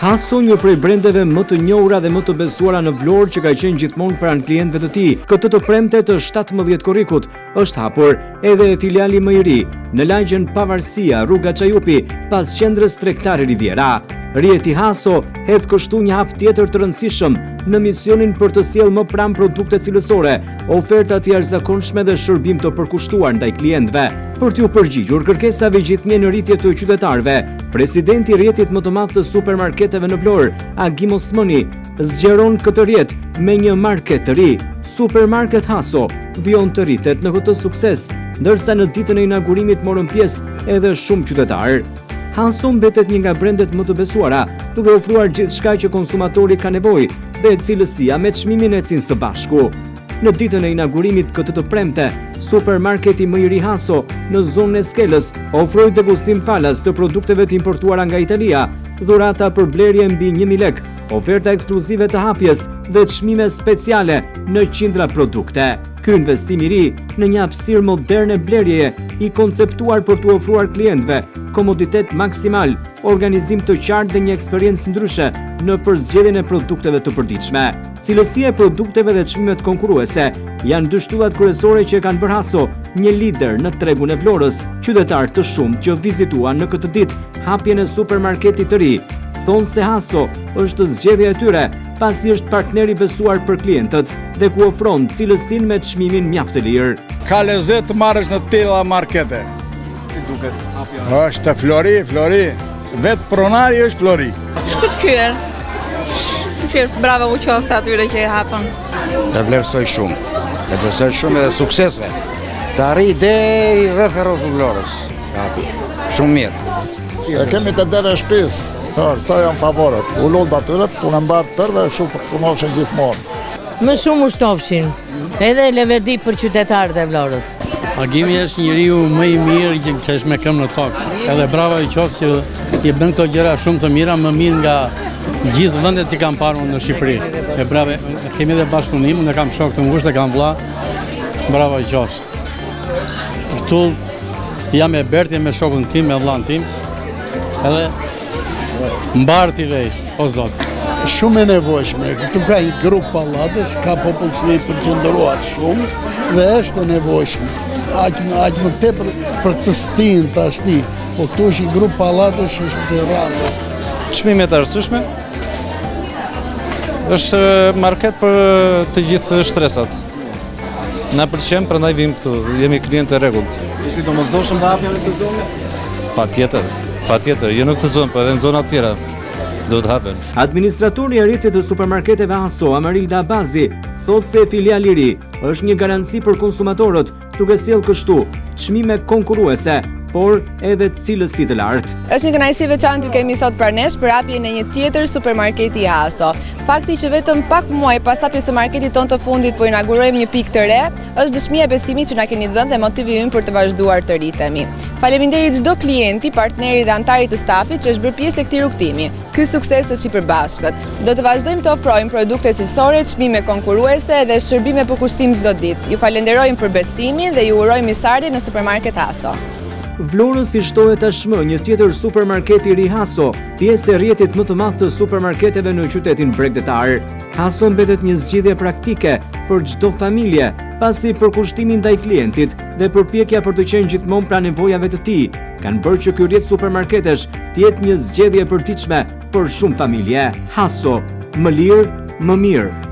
Haso një prej brendeve më të njohura dhe më të besuara në Vlorë që ka qenë gjithmonë pranë klientëve të tij. Këtë të premte të 17 korrikut është hapur edhe filiali më i ri në lagjen Pavarësia, rruga Çajupi, pas qendrës tregtare Riviera. Rrjeti Haso hedh kështu një hap tjetër të rëndësishëm në misionin për të sjellë më pranë produkte cilësore, oferta të jashtëzakonshme dhe shërbim të përkushtuar ndaj klientëve. Për t'iu përgjigjur kërkesave gjithnjë në rritje të qytetarëve, presidenti i rrjetit më të madh të supermarketeve në Vlorë, Agim Osmani, zgjeron këtë rrjet me një market të ri. Supermarket Haso vijon të rritet në këtë sukses, ndërsa në ditën e inaugurimit morën pjesë edhe shumë qytetarë. Haso mbetet një nga brendet më të besuara, duke ofruar gjithçka që konsumatori ka nevojë dhe cilësia me çmimin ecin së bashku. Në ditën e inaugurimit këtë të premte, supermarketi më i ri Haso në zonën e Skelës ofroi degustim falas të produkteve të importuara nga Italia, dhurata për blerje mbi 1000 lekë, oferta ekskluzive të hapjes dhe çmime speciale në qindra produkte. Ky investim i ri në një hapësirë moderne blerjeje i konceptuar për t'u ofruar klientëve komoditet maksimal, organizim të qartë dhe një eksperiencë ndryshe në përzgjedhjen e produkteve të përditshme. Cilësia e produkteve dhe çmimet konkurruese janë dy shtyllat kryesore që e kanë bërë Haso një lider në tregun e Vlorës. Qytetarë të shumtë që vizituan në këtë ditë hapjen e supermarketit të ri, thonë se Haso është zgjedhja e tyre, pasi është partner i besuar për klientët dhe ku ofron cilësinë me çmimin mjaft të lirë. Ka lezet të marrësh në tilla markete. Si duket hapja? Është flori, flori. Vetë pronari është flori. Shkëlqyer. Shkëlqyer, bravo u qoftë atyre që e hapën. E vlerësoj shumë. E vlerësoj shumë edhe suksese. Të arrijë deri rreth e rrotull Vlorës. Hapi. Shumë mirë. E kemi te dera e shpisë. Këto janë favoret. U lumtë atyre, punë e mbarë tërve, shumë punofshin gjithmonë. Më shumë u shtofshin, edhe leverdi për qytetarët e Vlorës. Agimi është njeriu më i mirë që, që është me këmbë në tokë. Edhe bravo i qoftë që i bën këto gjëra shumë të mira, më mirë nga gjithë vendet që kam parë unë në Shqipëri. E bravo, kemi edhe bashkëpunim, unë e kam shok të ngushtë, e kam vlla. Bravo i qoftë. Këtu jam me Bertin, me shokun tim, me vllanë tim. Edhe Mbarë t'i vejë, o Zot. Shumë e nevojshme, këtu ka një grup pallatesh, ka popullsi e përqendruar shumë dhe është e nevojshme. Aq më aq më tepër për këtë stinë tashti, po këtu është një grup pallatesh është e radhës. Çmimet e arsyeshme. Është market për të gjithë shtresat. Na pëlqen, prandaj vijmë këtu. Jemi klientë të rregullt. Është i domosdoshëm të hapja në këtë zonë? Patjetër, patjetër, jo në këtë zonë, po edhe në zona të tjera duhet të hapen. Administratorja e rrjetit të supermarketeve Haso, Amarilda Abazi, thotë se filiali i ri është një garanci për konsumatorët, duke sjellë kështu çmime konkurruese, por edhe cilësi të lartë. Është një kënaqësi e veçantë ju kemi sot pranë nesh për hapjen e një tjetër supermarketi Haso. Fakti që vetëm pak muaj pas hapjes së marketit tonë të fundit po inaugurojmë një pikë të re, është dëshmia e besimit që na keni dhënë dhe motivi ynë për të vazhduar të rritemi. Faleminderit çdo klienti, partneri dhe anëtari të stafit që është bërë pjesë e këtij rrugëtimi. Ky sukses është i përbashkët. Do të vazhdojmë të ofrojmë produkte cilësore, çmime konkurruese dhe shërbime me përkushtim çdo ditë. Ju falenderojmë për besimin dhe ju urojmë mirëseardhje në Supermarket Haso. Vlorës i shtohet tashmë një tjetër supermarket i ri Haso, pjesë e rrjetit më të madh të supermarketeve në qytetin bregdetar. Haso mbetet një zgjidhje praktike për çdo familje, pasi përkushtimi ndaj klientit dhe përpjekja për të qenë gjithmonë pranë nevojave të tij, kanë bërë që ky rrjet supermarketesh të jetë një zgjedhje e përditshme për shumë familje. Haso, më lirë, më mirë.